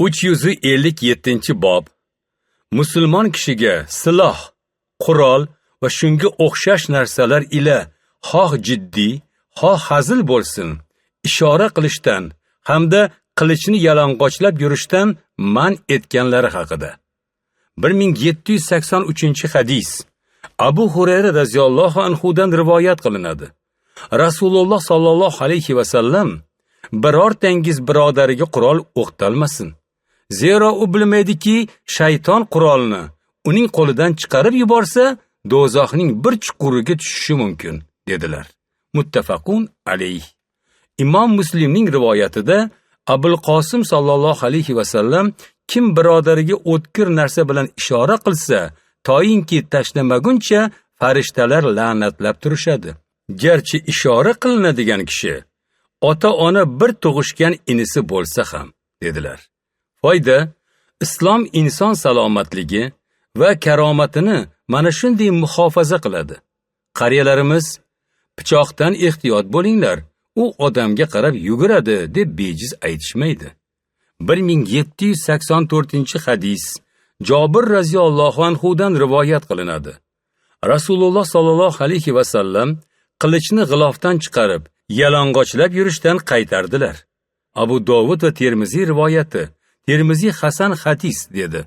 357-bob. Musulmon kishiga siloh, qurol va shunga o'xshash narsalar ila xoh jiddiy, xoh hazil bo'lsin, ishora qilishdan hamda qilichni yalang'ochlab yurishdan man etganlari haqida. 1783-hadis. Abu Hurayra radhiyallohu anhu dan rivoyat qilinadi. Rasululloh sallallohu alayhi va sallam: "Birortangiz birodariga qurol o'qtalmasin. Zero u bilmaydiki, shayton qurolni uning qo'lidan chiqarib yuborsa, do'zaxning bir chuquriga tushishi mumkin", dedilar. Muttafaqun alayh. Imom Muslimning rivoyatida Abul Qosim sallallohu alayhi va sallam: "Kim birodariga o'tkir narsa bilan ishora qilsa, toyinki tashlamaguncha farishtalar la'natlab turishadi. Garchi ishora qilinadigan kishi ota-ona bir tug'ishgan inisi bo'lsa ham", dedilar. Foyda: Islom inson salomatligi va karomatini mana shunday muhofaza qiladi. Qariyalarimiz: "Pichoqdan ehtiyot bo'linglar, u odamga qarab yuguradi", deb bejiz aytishmaydi. 1784-hadis. Jobir radhiyallohu anhu dan rivoyat qilinadi. Rasululloh sallallohu alayhi va sallam qilichni g'ilofdan chiqarib, yalang'ochlab yurishdan qaytardilar. Abu Dovud va Termiziy rivoyati. Termiziy hasan hadis dedi.